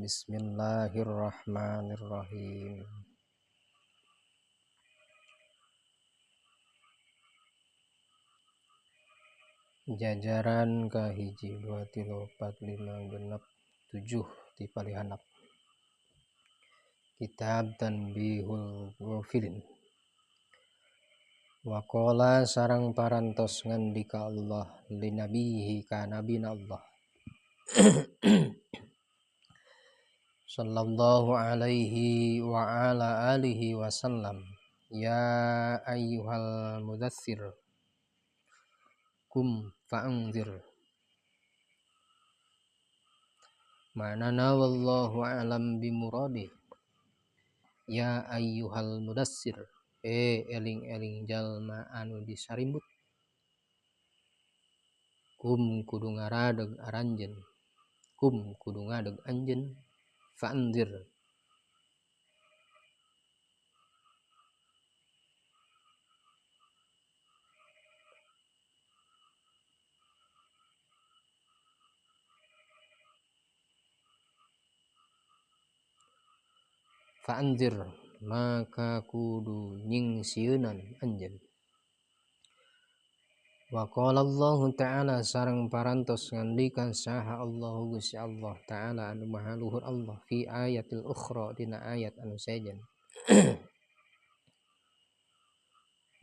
Bismillahirrahmanirrahim. Jajaran ka 1 2 3 4 5 6 7 ti palihanap. Kitab Tanbihul Ghafilin. Waqala sareng parantos ngandika Allah linabihi ka nabina Allah sallallahu alaihi wa ala alihi wasallam, ya ayyuhal mudaththir kum fa'anzir. Ma'nana wallahu a'lam bimuradih. Ya ayyuhal mudassir, eling-eling jalma anu disarimbut, kum kudu ngaradeg aranjeun, kum kudu ngadeg anjeun, fa'anzir fa'anzir maka kudu nyingsieunan anjeun. Wa qala Allah ta'ala sareng parantos ngandikan saha Allahu Gusti Allah ta'ala anu maha luhur Allah fi ayatil ukhra dina ayat anu sejen.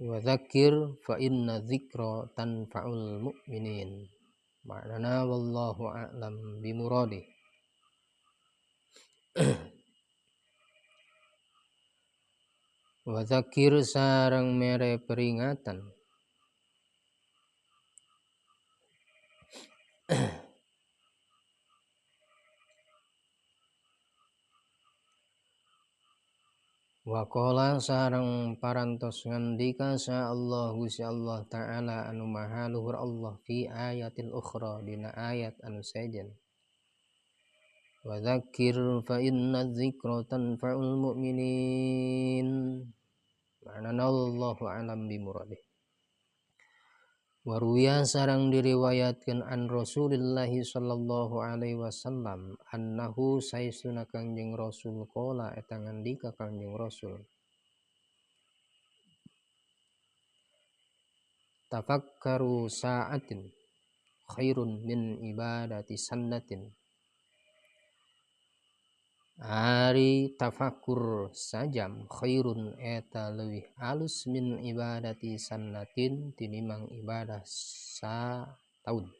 Wa dzakir fa inna dzikra tanfa'ul mu'minin. Ma'nana wallahu a'lam bimuradih. Wa dzakir sareng mere peringatan wa qala sareng parantos ngandika sa Allah Gusti Allah ta'ala anu maha luhur Allah fi ayatil ukhra dina ayat anu sejen. Wa dzakir fa inna dzikra tanfa'ul mu'minin. Ma'nana Allahu a'lam bimuradih. Waruya sareng diriwayatkeun an Rasulillah sallallahu alaihi wasallam annahu saestuna Kangjeng Rasul qala eta ngandika Kangjeng Rasul, tafakkaru sa'atin khairun min ibadati sannatin. Ari tafakur sajam khairun eta leuwih alus min ibadati sannatin tinimang ibadah sataun.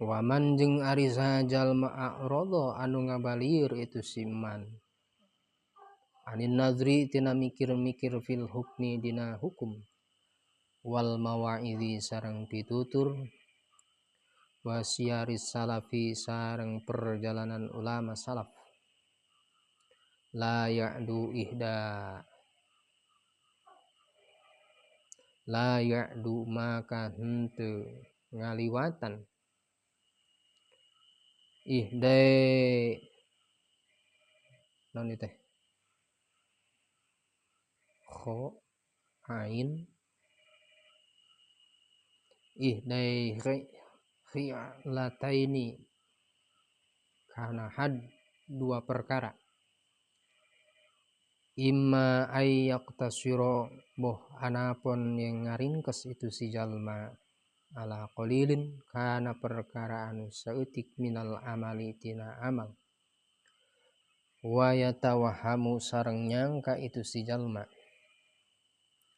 Waman jeung ari saha jalma a'rada anu ngabalieur itu siman anin nadri tina mikir-mikir fil hukmi dina hukum wal mawa'idhi sareng pitutur wasiaris salafi sareng perjalanan ulama salaf la ya'du ihda la ya'du maka henteu ngaliwatan ihda naon ieu teh kho ain ihdai khi'lataini karena had dua perkara imma ayyaqtasira boh anapun yang ngaringkes itu si jalma ala qalilin kana perkara anu saeutik minal amali tina amal wa yatawahamu sareng nyangka itu si jalma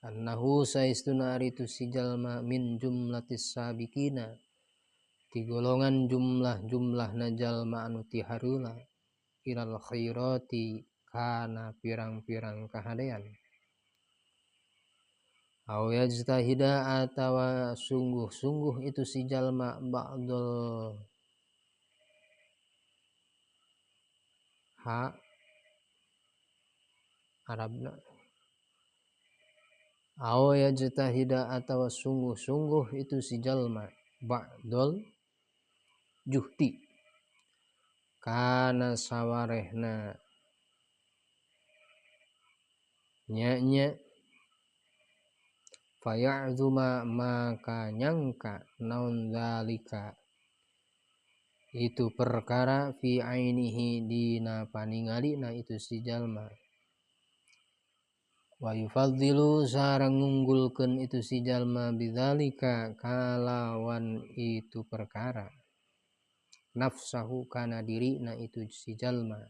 annahu saestuna ari itu si jalma min jumlatis sabiqina di golongan jumlah-jumlah jalma anu ti hareula ilal khairati kana pirang-pirang kahadean aw yajtahida atawa sungguh-sungguh itu si jalma ba'dul ha Arabna aw yajtahida atawa sungguh-sungguh itu si jalma ba'dul juhti kana sawarehna nya nya Faya'zuma maka nyangka naon zalika itu perkara fi ainihi dina paningalina itu si jalma. Wa yufaddilu sareng ngunggulkeun itu si jalma bidzalika kalawan itu perkara nafsahu kana dirina itu si jalma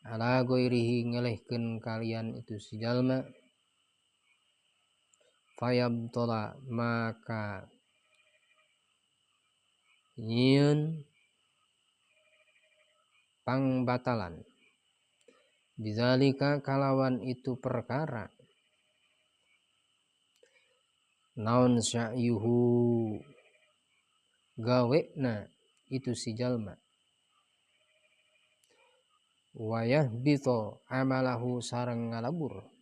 ala ghairihi ngelehkeun kalian itu si jalma. Fayabtala maka nyieun pangbatalan bidzalika kalawan itu perkara naon sa'yuhu gawena itu si jalma wayah bito amalahu sareng ngalabur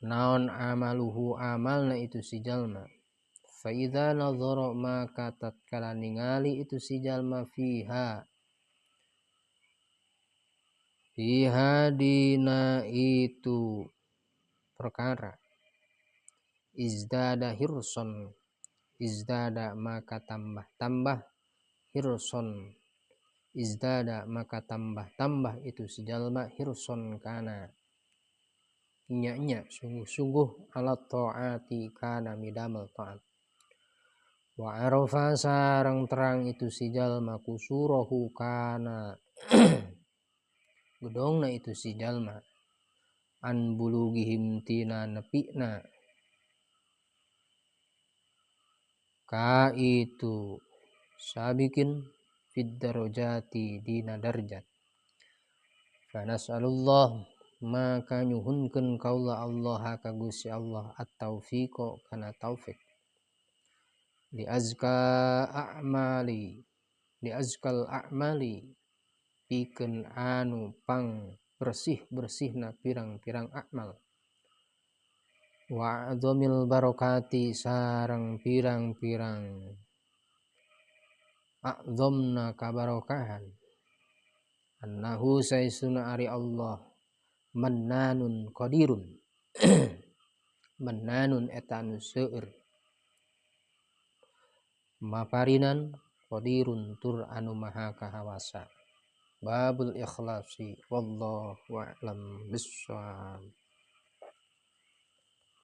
naon amaluhu amalna itu si jalma. Fa idza nazara maka tatkala ningali itu si jalma fiha fiha dina itu perkara izdada hirson izdada maka tambah-tambah hirson izdada maka tambah-tambah itu si jalma hirson kana nya-nya sungguh-sungguh ala taati kana midamel taat. Wa arafa sareng terang itu si jalma kusurohu kana gedongna itu si jalma an bulugihim tina nepina ka itu sabikin fid darajati dina darjat. Fa nas'alullah maka nyuhunkeun kaula Allah ka Gusti Allah at-taufiqo kana taufik li azka a'mali li azkal a'mali pikeun anu pang bersih-bersihna pirang-pirang amal wa a'zamil barakati sareng pirang-pirang a'zamna kabarokahan annahu saisuna ari Allah mannanun qadirun mannanun eta anu seueur maparinan qadirun tur anu maha kahawasa. Babul ikhlasi wallahu a'lam bissawab.